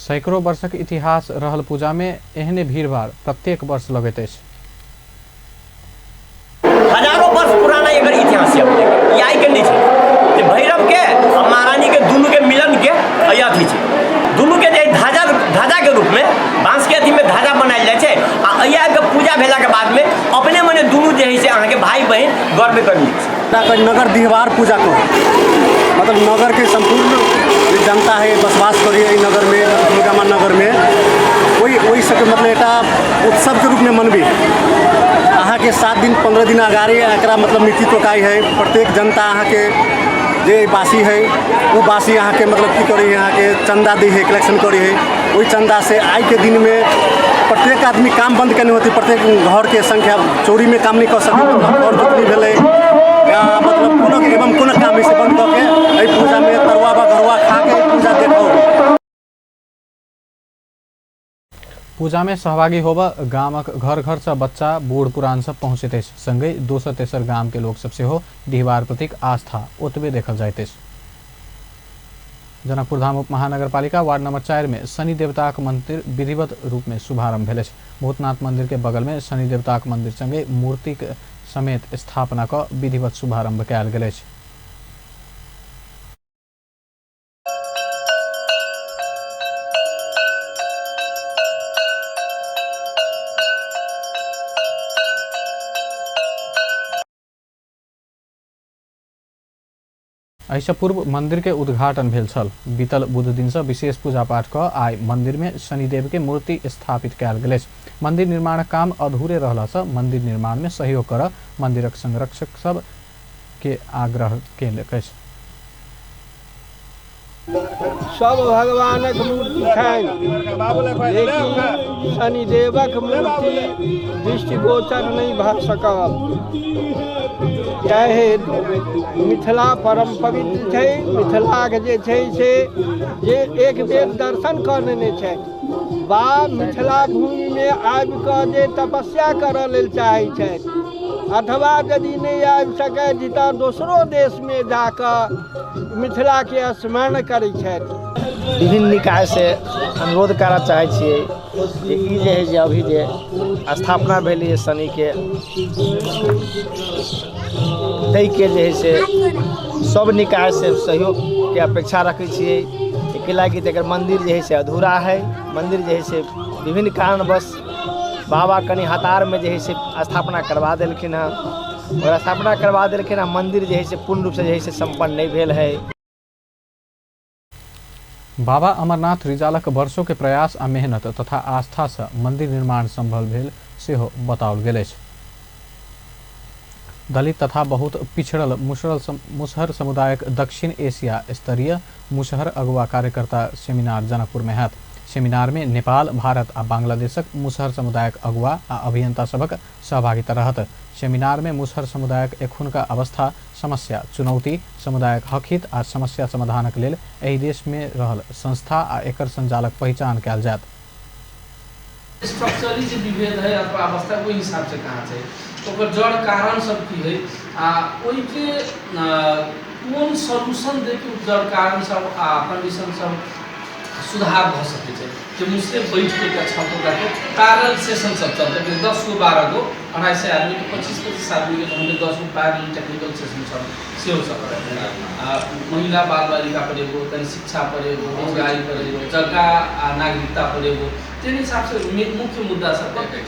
सैकड़ों वर्षक इतिहास रहल पूजा में एहने भीड़भाड़ प्रत्येक वर्ष लगैत अछि। हजारों वर्ष पुराना एकर इतिहास छै, ई आइ के नहि छै जे भैरव के आ महारानी के दुनू के मिलन के अथी छै। दुनू के जे ध्वजा ध्वजा के रूप में बांस के अथी में ध्वजा बनायल जाइ छै आ अइया के पूजा भेला के बाद में अपने मने दुनू जे है से अहाँ के भाई बहिन गर्व कर लै छै। नगर दिहवार पूजा को मतलब नगर के संपूर्ण जनता है बसवास करी एहि नगर में, दुर्गामा नगर में ओहि सबके मतलब एक उत्सव के रूप में मनबी। अहाँ के 7 दिन 15 दिन अगाड़ी एकरा मतलब मिट्टी टोकाई है। प्रत्येक जनता अहाँ के जे बासी है वो बासी अहाँ के मतलब की करी है, अहाँ के चंदा दी है, कलेक्शन करी है। वही चंदा से आई के दिन में प्रत्येक आदमी काम बंद करने होती, प्रत्येक घर के संख्या चोरी में काम नहीं कर सके, मतलब घर जोतनी भेलै या मतलब कोनो एवं कोनो काम से बंद करके एहि पूजा में तरुआ बा घरुआ खा के पूजा देखो। पूजा में सहभागी होब गामक घर घर से बच्चा बूढ़ पुरान सब पहुँचैत अछि। संगहि दोसर तेसर गाम के लोक सब सेहो डिहबार प्रतिक आस्था ओतबे देखल जाइत अछि। जनकपुर धाम उप महानगरपालिका वार्ड नंबर 4 में शनि देवताक मंदिर विधिवत रूप में शुभारंभ भेल अछि। भूतनाथ मंदिर के बगल में शनि देवताक मंदिर संगे मूर्ति समेत स्थापना क विधिवत शुभारंभ कयल गेल अछि। एहिसँ पूर्व मंदिर के उद्घाटन भेल छल। बीतल बुध दिन से विशेष पूजा पाठ क आइ मंदिर में शनिदेव के मूर्ति स्थापित कयल गेल अछि। मंदिर निर्माण काम अधूरे रहला से मंदिर निर्माण में सहयोग कर मंदिरक संरक्षक सब के आग्रह केलक अछि। सब भगवानक मूर्ति छनि, लेकिन शनिदेवक मूर्ति दृष्टिगोचर नहीं भऽ सकल। चाहे मिथिला परम पवित्र छै, मिथिलाके जे छै से जे एक बेर दर्शन कऽ लेने छथि बा मिथिला भूमिमे आबि कऽ जे तपस्या करऽ लेल चाहै छथि अथवा यदि नहि आबि सकथि तऽ दोसरो देशमे जाकऽ मिथिलाके स्मरण करै छथि। विभिन्न निकायसँ अनुरोध करऽ चाहै छियै जे ई जे है जे अभी जे स्थापना भेलै शनिके ताहिके जे है से सब निकायसँ सहयोगके अपेक्षा रखै छियै। कैलाकि तऽ एकर मन्दिर जे है से अधूरा है। मन्दिर जे है से विभिन्न कारणवश बाबा कनि हतारमे जे है से स्थापना करवा देलखिन हँ और स्थापना करवा देलखिन हँ, मन्दिर जे है से पूर्ण रूपसँ जे है से सम्पन्न नहि भेल है। बाबा अमरनाथ रिजालक वर्षों के प्रयास आ मेहनत तथा आस्था से मंदिर निर्माण संभव भेल सेहो बताओल गेल अछि। दलित तथा बहुत पिछड़ल मुसहर समुदायक दक्षिण एशिया स्तरीय मुसहर अगुवा कार्यकर्ता सेमिनार जनकपुर में हैत। सेमिनार में नेपाल, भारत आ बांग्लादेशक मुसहर समुदायक अगुवा आ अभियंता सबक सहभागिता रहत। सेमिनार में मुसहर समुदायक एखुनका अवस्था, समस्या, चुनौती, समुदायक हकहित आ समस्या समाधानक लेल एहि देश में रहल संस्था आ एकर संजालक पहिचान कयल जायत। स्ट्रक्चरली जे विभेद है अथवा अवस्था ओहि हिसाब से कहाँ छै, ओकर जड़ कारण सब की है आ ओहिके कोन सॉल्यूशन दे के जड़ कारण सब आ कंडीशन सब सुधार भऽ सकै छै। जे मुझसे बैठ के एकटा छलफल कऽ के पैरेलल सेशन सब चलतै, 10 गो 12 गो 250 आदमी के 25-25 आदमी के हमने 10 गो पैरेलल टेक्निकल सेशन सब सेहो सब करैत। आ महिला बाल बालिका पर एगो, तनि शिक्षा पर एगो, रोजगारी पर एगो, जग्गा आ नागरिकता पर एगो, तेन हिसाब से मुख्य मुद्दा सब पर।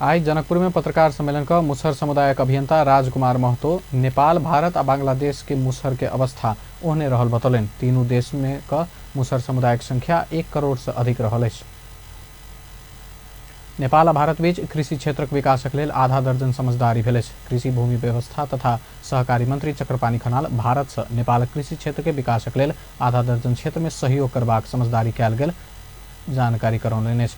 आइ जनकपुर में पत्रकार सम्मेलन क मुसहर समुदायक अभियंता राजकुमार महतो नेपाल, भारत आ बांग्लादेश के मुसहर के अवस्था ओहने रहल बतौलनि। तीनू देश में क मुसहर समुदायक संख्या 1 करोड़ से अधिक रहल अछि। नेपाल आ भारत बीच कृषि क्षेत्रक विकासक लेल आधा दर्जन समझदारी भेल अछि। कृषि भूमि व्यवस्था तथा सहकारी मंत्री चक्रपाणी खनाल भारत से नेपाल कृषि क्षेत्र के विकासक लेल आधा दर्जन क्षेत्र में सहयोग करबाक समझदारी कयल गेल जानकारी करौलनि अछि।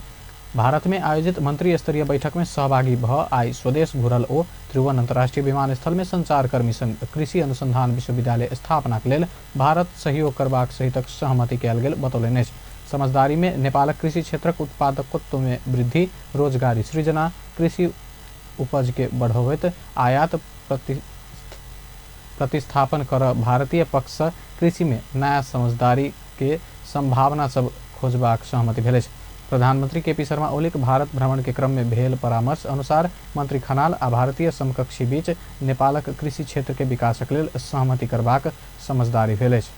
भारत में आयोजित मंत्री स्तरीय बैठक में सहभागी भ आइ स्वदेश घुरल ओ त्रिभुवन अंतर्राष्ट्रीय विमानस्थल में संचारकर्मी संग कृषि अनुसंधान विश्वविद्यालय स्थापना के लेल भारत सहयोग करबाक सहितक सहमति कयल गेल बतौलनि अछि। समझदारी में नेपालक कृषि क्षेत्रक उत्पादकत्व में वृद्धि, रोजगारी सृजना, कृषि उपज के बढ़बैत आयात प्रतिस्थापन कर भारतीय पक्ष से कृषि में नया समझदारी के संभावना सब खोजबाक सहमति भेल अछि। प्रधानमंत्री केपी शर्मा ओलीक भारत भ्रमण के क्रम में भेल परामर्श अनुसार मंत्री खनाल आ भारतीय समकक्षी बीच नेपालक कृषि क्षेत्र के विकासक लेल सहमति करबाक समझदारी भेल अछि।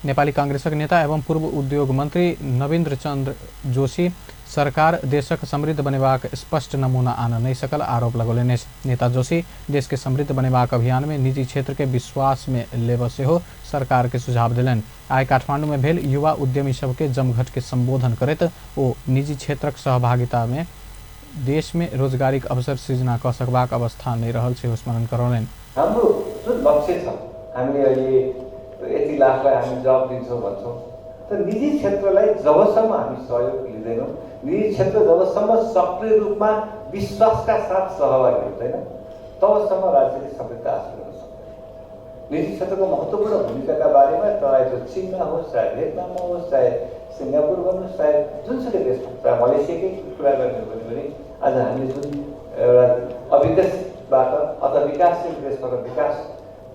नेपाली कांग्रेसक नेता एवं पूर्व उद्योग मंत्री नवीन्द्र चंद्र जोशी सरकार देशक समृद्ध बनेबाक स्पष्ट नमूना आन नहि सकल आरोप लगौलनि अछि। नेता जोशी देश के समृद्ध बनेबाक अभियान में निजी क्षेत्र के विश्वास में लेबऽ सेहो सरकार के सुझाव देलनि। आइ काठमांडू में भेल युवा उद्यमी सबके जमघट के संबोधन करैत ओ निजी क्षेत्रक सहभागिता में देश में रोजगारीक अवसर सृजना कऽ सकबाक अवस्था नहि रहल सेहो स्मरण करौलनि। हाम्रो जुन लक्ष्य छ, हामीले अहिले यति लाखलाई हामी जब दिन्छौँ भन्छौँ, तर निजी क्षेत्रलाई जबसम्म हामी सहयोग लिँदैनौँ, निजी क्षेत्र जबसम्म सक्रिय रूपमा विश्वासका साथ सहभागी हुँदैन तबसम्म राज्यले समृद्धता हासिल गर्न सक्दैन। निजी क्षेत्रको महत्त्वपूर्ण भूमिकाका बारेमा चाहे त्यो चिनमा होस्, चाहे भियतनाममा होस्, चाहे सिङ्गापुर भन्नुहोस्, चाहे जुनसुकै देशमा, चाहे मलेसियाकै कुरा गर्ने हो भने आज हामीले जुन एउटा अविकसितबाट अथवा विकासशील देशबाट विकास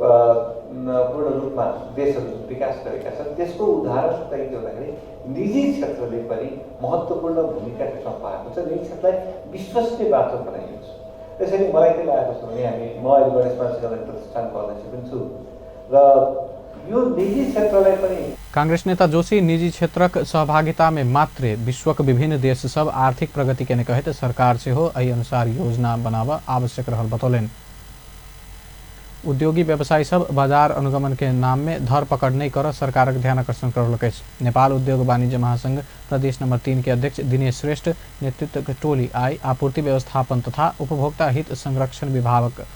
पूर्ण रूपमा देशहरू विकास गरेका छन्, त्यसको उदाहरण चाहिँ के भन्दाखेरि निजी क्षेत्रले पनि महत्त्वपूर्ण भूमिका त्यसमा पाएको छ। निजी क्षेत्रलाई विश्वसनीय बाटो बनाइएको छ। त्यसैले मलाई के लागेको छ भने म अहिले गणेश मानसिंह प्रतिष्ठानको अध्यक्ष पनि छु र यो निजी क्षेत्रलाई पनि। कांग्रेस नेता जोशी निजी क्षेत्रक सहभागिता में मात्रे विश्वक विभिन्न देश सब आर्थिक प्रगति केने कहैत सरकार सेहो एहि अनुसार योजना बनाबऽ आवश्यक रहल बतौलनि। उद्योगी व्यवसायी सब बाजार अनुगमन के नाम में धरपकड़ नहीं कर सरकारक ध्यान आकर्षण करौलक अछि। नेपाल उद्योग वाणिज्य महासंघ प्रदेश नंबर 3 के अध्यक्ष दिनेश श्रेष्ठ नेतृत्व के टोली आइ आपूर्ति व्यवस्थापन तथा उपभोक्ता हित संरक्षण विभागक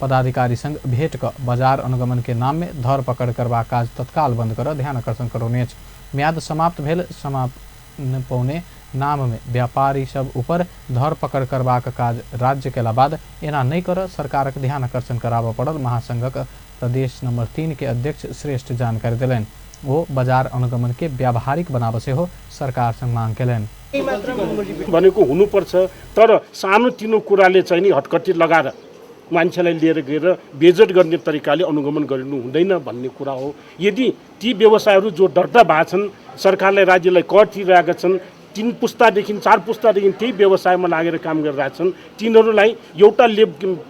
पदाधिकारी संग भेंट क बाजार अनुगमन के नाम में धरपकड़ करबाक काज तत्काल बंद कर ध्यान आकर्षण करौने अछि। म्याद समाप्त भेल समापन पौने नाम में व्यापारी सब ऊपर धरपकड़ करबाक काज राज्य केला बाद एना नहि कर सरकारक ध्यान आकर्षण कराबऽ पड़ल महासंघक प्रदेश नंबर 3 के अध्यक्ष श्रेष्ठ जानकारी देलनि। ओ बाजार अनुगमन के व्यावहारिक बनाबऽ सेहो सरकार संग मांग केलनि। भनेको हुनुपर्छ, तर सानोतिनो कुराले चाहिँ नि हटकटी लगाएर मान्छेलाई लिएर गएर बेइज्जत गर्ने तरिकाले अनुगमन गरिनु हुँदैन भन्ने कुरा हो। यदि ती व्यवसायहरू जो दर्ता भएको छन्, सरकारलाई राज्यलाई कर तिरिरहेका छन्, 3 पुस्तादेखि 4 पुस्तादेखि त्यही व्यवसायमा लागेर काम गरिरहेछन्, तिनीहरूलाई एउटा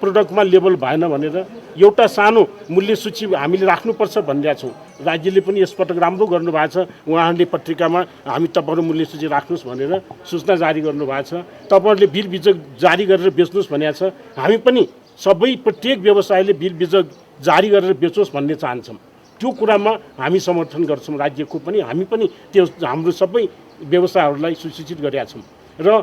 प्रोडक्टमा लेबल भएन भनेर एउटा सानो मूल्य सूची हामीले राख्नुपर्छ भनिरहेको छौँ। राज्यले पनि यसपटक राम्रो गर्नुभएको छ, उहाँहरूले पत्रिकामा हामी तपाईँहरू मूल्य सूची राख्नुहोस् भनेर सूचना जारी गर्नुभएको छ, तपाईँहरूले बिल बिजक जारी गरेर बेच्नुहोस् भनेको छ। हामी पनि सबै प्रत्येक व्यवसायले बिल बिजक जारी गरेर बेचोस् भन्ने चाहन्छौँ। त्यो कुरामा हामी समर्थन गर्छौँ राज्यको पनि, हामी पनि त्यो हाम्रो सबै व्यवसायहरूलाई सुसूचित गरेका छौँ र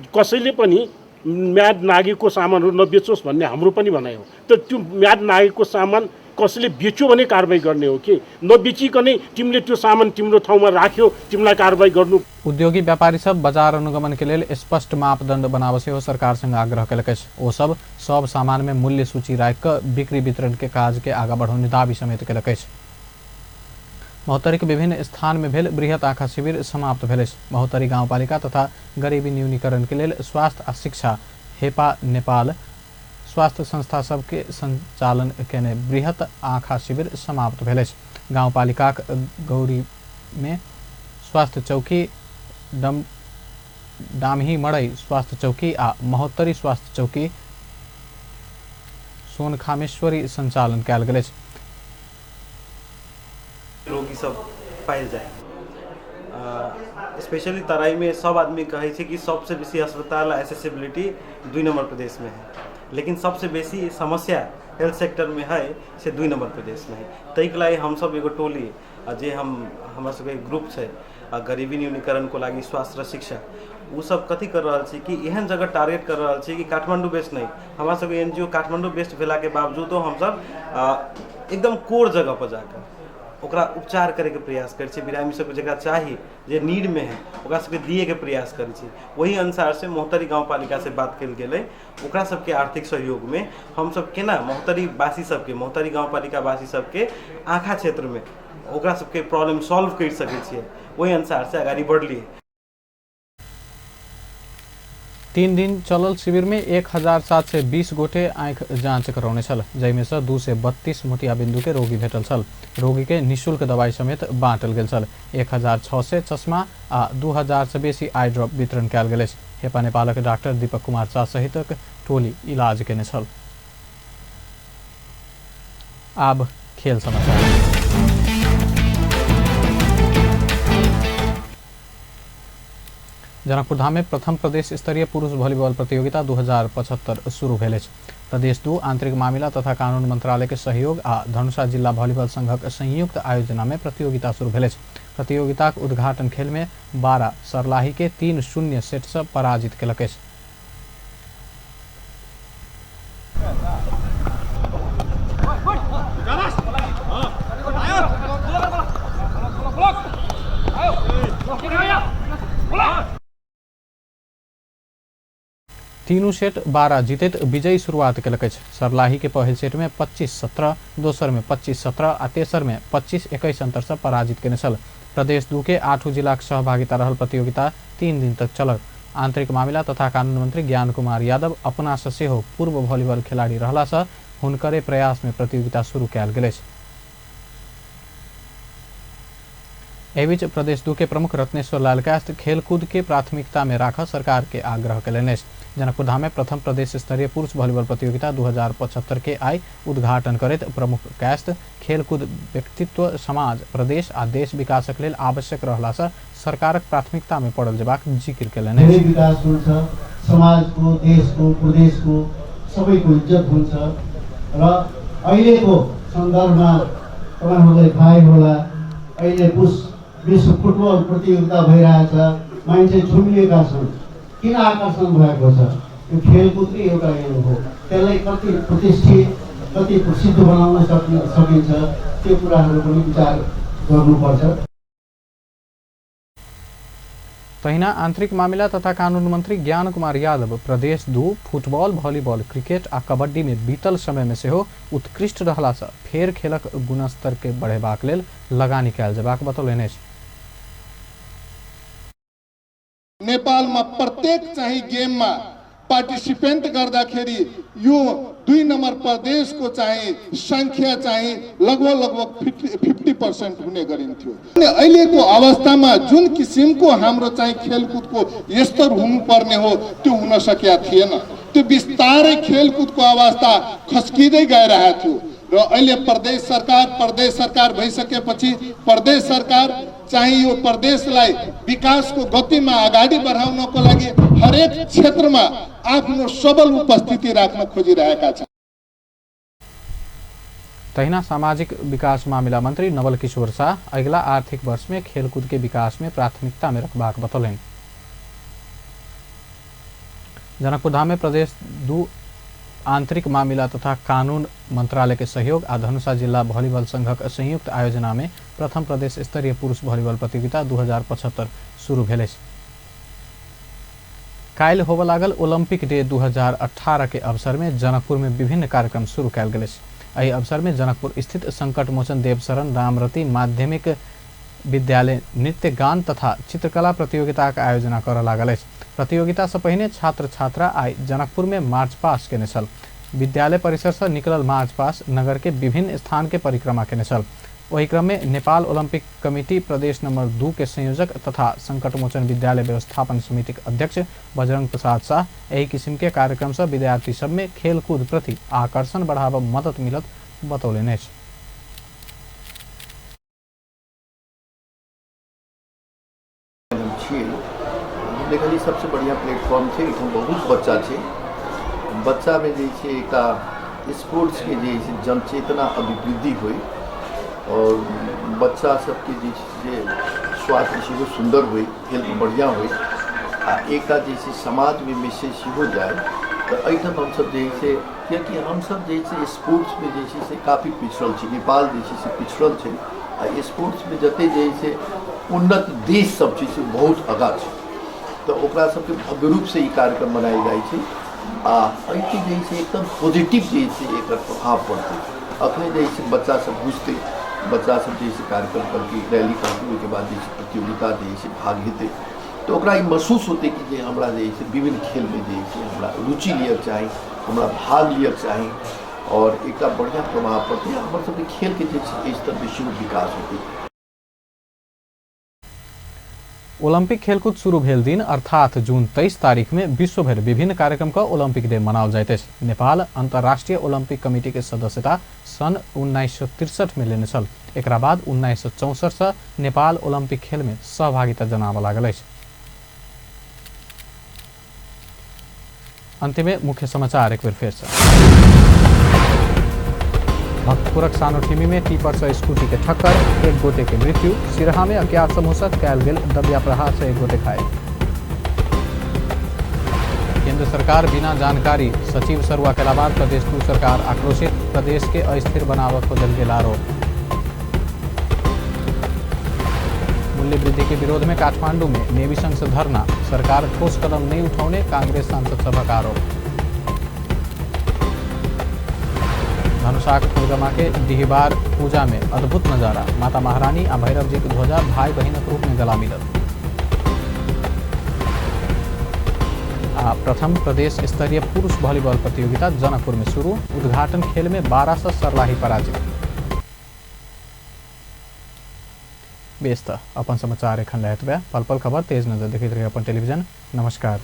कसैले पनि म्याद नागेको सामानहरू नबेचोस् भन्ने हाम्रो पनि भनाइ हो। तर त्यो म्याद नागेको सामान कसैले बेच्यो भने कारबाही गर्ने हो कि नबेचिकनै तिमीले त्यो सामान तिम्रो ठाउँमा राख्यो तिमीलाई कारबाही गर्नु। उद्योगी व्यापारी सब बजार अनुगमन के लेल स्पष्ट मापदण्ड बनाव सेहो सरकारसँग आग्रह केलक अछि। ओ सब सब सामान में मूल्य सूची राखि कऽ बिक्री वितरण के काज के आगा बढ़ौने दावी समेत केलक अछि। महोत्तरी के विभिन्न स्थान में भेल बृहत आँखा शिविर समाप्त भेल अछि। महोत्तरी गाउँपालिका तथा गरीबी न्यूनीकरण के लेल स्वास्थ्य आ शिक्षा हेपा नेपाल स्वास्थ्य संस्था सबके संचालन केने बृहत आँखा शिविर समाप्त भेल अछि। गाउँपालिकाक गौरी में स्वास्थ्य चौकी, डामही मड़ई स्वास्थ्य चौकी आ महोत्तरी स्वास्थ्य चौकी सोनखामेश्वरी संचालन कयल गेल अछि। रोगी सब पायल जाए, स्पेशली तराई में सब आदमी कहै छै कि सबसे बेसी अस्पताल एसेसिबिलिटी 2 नंबर प्रदेश में है, लेकिन सबसे बेसी समस्या हेल्थ सेक्टर में है से 2 नंबर प्रदेश में है। ताहिके लागि हमसब एगो टोली जे हमरा सबके ग्रुप छै गरीबी न्यूनीकरणको लागि स्वास्थ्य र शिक्षा, उ सब कथी कर रहल छी कि एहन जगह टारगेट कर रहल छी कि काठमाडौँ बेस्ड नहीं, हमरा सबके एनजीओ काठमाडौँ बेस्ड भेलाके बावजूदो हमसब एकदम कोर जगह पर जाकर ओकरा उपचार करैके प्रयास करै छी। बिरामी सबके जकरा चाही जे नीडमे है ओकरा सबके दिएके प्रयास करै छी। वही अनुसार से महोत्तरी गाउँपालिका से बात कयल गेलै, ओकरा सबके आर्थिक सहयोगमे हमसब केना महोत्तरी वासी सबके, महोत्तरी गाउँपालिका वासी सबके आँखा क्षेत्रमे ओकरा सबके प्रॉब्लम सॉल्व करि सकै छियै, ओहि अनुसार से अगाडि बढ़लियै। 3 दिन चलल शिविर में 1720 गोटे आँखि जांच करौने छल, जाहिमे सँ 232 मोतियाबिंदु के रोगी भेटल छल। रोगी के निःशुल्क दवाई समेत बाँटल गेल छल। 1600 चश्मा आ 2000 से बेसी आई ड्रॉप वितरण कयल गेल अछि। हेपा नेपालक डॉक्टर दीपक कुमार झा सहितक टोली इलाज केने छल। आब खेल समाचार। जनकपुरधाम में प्रथम प्रदेश स्तरीय पुरुष वॉलीबॉल प्रतियोगिता 2075 शुरू भेल अछि। प्रदेश 2 आंतरिक मामिला तथा कानून मंत्रालय के सहयोग आ धनुषा जिला वॉलीबॉल संघक संयुक्त आयोजना में प्रतियोगिता शुरू भेल अछि। प्रतियोगिताक उद्घाटन खेल में 12 सरलाही के 3-0 सेट से पराजित केलक अछि। तीनू सेट 12 जीतैत विजयी शुरुआत केलक अछि। सरलाही के पहिल सेट में 25-17, दोसर में 25-17 आ तेसर में 25-21 अंतर से पराजित केने छल। प्रदेश 2 के 8 जिलाक सहभागिता रहल प्रतियोगिता 3 दिन तक चलल। आंतरिक मामिला तथा कानून मंत्री ज्ञान कुमार यादव अपना से सेहो पूर्व वॉलीबॉल खिलाड़ी रहला से हुनकरे प्रयास में प्रतियोगिता शुरू कयल गेल अछि। एहि बीच प्रदेश 2 के प्रमुख रत्नेश्वर लाल कायस्थ खेलकूद के प्राथमिकता में राख सरकार के आग्रह कयलनि अछि। जनकपुरधाम में प्रथम प्रदेश स्तरीय पुरुष वॉलीबॉल प्रतियोगिता 2075 के आई उद्घाटन करैत प्रमुख कायस्थ खेलकूद व्यक्तित्व, समाज, प्रदेश आ देश विकासक लेल आवश्यक रहला से सरकारक प्राथमिकता में पड़ल जेबाक जिक्र कयलनि अछि। विकास हुन्छ, समाजको, देशको, प्रदेशको सबैको इज्जत हुन्छ र अहिलेको सन्दर्भमा तपाईहरुलाई थाहै होला अहिले विश्व फुटबल प्रतियोगिता भइरहेछ, मान्छे झुम्बिएका छन्। किन आकर्षण भएको छ? यो खेलकुदकै एउटा यो हो, त्यसलाई कति प्रतिष्ठित, कति प्रसिद्ध बनाउन सकिन्छ त्यो कुराहरू पनि विचार गर्नुपर्छ। तहिना आंतरिक मामिला तथा कानून मंत्री ज्ञान कुमार यादव प्रदेश 2 फुटबॉल, वॉलीबॉल, क्रिकेट आ कबड्डी में बीतल समय में सेहो उत्कृष्ट रहला से फेर खेलक गुणस्तर के बढ़ेबाक लेल लगानी कयल जेबाक बतौलनि अछि। नेपालमा प्रत्येक चाहिँ गेममा पार्टिसिपेन्ट गर्दाखेरि यो 2 नम्बर प्रदेशको चाहिँ सङ्ख्या चाहिँ लगभग लगभग 50% हुने गरिन्थ्यो। अनि अहिलेको अवस्थामा जुन किसिमको हाम्रो चाहिँ खेलकुदको स्तर हुनुपर्ने हो त्यो हुन सकेका थिएन। त्यो बिस्तारै खेलकुदको अवस्था खस्किँदै गइरहेको थियो र अहिले प्रदेश सरकार भइसकेपछि प्रदेश सरकार चाहिँ यो प्रदेशलाई विकासको गतिमा अगाडि बढाउनको लागि हरेक क्षेत्रमा आफ्नो सबल उपस्थिति राख्न खोजिरहेका छन्। तहिना सामाजिक विकास मामिला मंत्री नवल किशोर शाह अगिला आर्थिक वर्ष में खेलकूद के विकास में प्राथमिकता में रखबाक बतौलनि। जनकपुरधाम में प्रदेश 2 आंतरिक मामिला तथा कानून मंत्रालय के सहयोग आ धनुषा जिला वॉलीबॉल संघक संयुक्त आयोजना में प्रथम प्रदेश स्तरीय पुरुष वॉलीबॉल प्रतियोगिता 2075 शुरू भेल अछि। काल्हि होबय लागल ओलंपिक डे 2018 के अवसर में जनकपुर में विभिन्न कार्यक्रम शुरू कयल गेल अछि। एहि अवसर में जनकपुर स्थित संकट मोचन देवशरण रामरति माध्यमिक विद्यालय नृत्य गान तथा चित्रकला प्रतियोगिता के आयोजना करऽ लागल अछि। प्रतियोगिता से पहिने छात्र छात्रा आइ जनकपुर में मार्च पास केने छल। विद्यालय परिसर से निकलल मार्च पास नगर के विभिन्न स्थान के परिक्रमा केने छल। ओहि क्रम में नेपाल ओलंपिक कमिटी प्रदेश नंबर 2 के संयोजक तथा संकट मोचन विद्यालय व्यवस्थापन समिति के अध्यक्ष बजरंग प्रसाद शाह एहि किस्म के कार्यक्रम से विद्यार्थी सब में खेलकूद प्रति आकर्षण बढ़ाबऽ मदद मिलत बतौलनि अछि। देखलियै सबसे बढ़िया प्लेटफॉर्म छै, एहिठाम बहुत बच्चा छै, बच्चामे जे छै एकटा स्पोर्ट्सके जे छै जनचेतना अभिवृद्धि होइ और बच्चा सबके जे छै स्वास्थ्य सेहो सुन्दर होइ, हेल्थ बढ़िआँ होइ आ एकटा जे छै समाजमे मैसेज सेहो जाय। तऽ एहिठाम हमसब जे छै कियाकि हमसब जे छै स्पोर्ट्समे जे छै से काफी पिछड़ल छी, नेपाल जे छै से पिछड़ल छै आ स्पोर्ट्समे जते जे छै उन्नत देश सब छै से बहुत आगाँ छै, तऽ ओकरा सबके भव्य रूपसँ ई कार्यक्रम मनायल जाइ छै आ एहिके जे छै एकदम पॉजिटिव जे छै एकर प्रभाव पड़तै। अखने जे छै बच्चा सब बुझतै, बच्चा सब जे छै कार्यक्रम करके रैली करके ओहिके बाद जे छै प्रतियोगिता जे छै भाग हेतै तऽ ओकरा ई महसूस होतै कि जे हमरा जे छै विभिन्न खेलमे जे छै हमरा रुचि लिअके चाही, हमरा भाग लिअके चाही और एकटा बढ़िआँ प्रभाव पड़तै। हमर सबके खेलके जे छै एहि स्तरपर सेहो विकास होतै। ओलंपिक खेलकूद शुरू भेल दिन अर्थात जून 23 तारीख में विश्वभरि विभिन्न कार्यक्रम का ओलंपिक डे मनाओल जाइत अछि। नेपाल अंतर्राष्ट्रीय ओलंपिक कमिटी के सदस्यता सन 1963 में लेने छल। एकरा बाद 1964 से नेपाल ओलंपिक खेल में सहभागिता जनाबऽ लागल अछि। अंत में मुख्य समाचार एक बेर फेर से। भक्तपुरक सानोठिमी में टीपर से स्कूटी के ठक्कर, एक गोटे के मृत्यु। सिरहा में अज्ञात समूह से कयल गेल दबिया प्रहार से एक गोटे घायल। केंद्र सरकार बिना जानकारी सचिव सरुआ के बाद प्रदेश 2 सरकार आक्रोशित, प्रदेश के अस्थिर बनावऽ खोजल गेल आरोप। मूल्य वृद्धि के विरोध में काठमांडू में नेवी संघ से धरना, सरकार ठोस कदम नहीं उठौने कांग्रेस सांसद सभक आरोप। धनुषाक फुलगमा के डिहबार पूजा में अद्भुत नजारा, माता महारानी आ भैरव जी के ध्वजा भाई बहिनक रूप में गला मिलल। आ प्रथम प्रदेश स्तरीय पुरुष वॉलीबॉल प्रतियोगिता जनकपुर में शुरू, उद्घाटन खेल में 12 से सरलाही पराजित। बेस त अपन समाचार एखन लहतबे पल पल खबर तेज नजर देखैत रही अपन टेलीविजन। नमस्कार।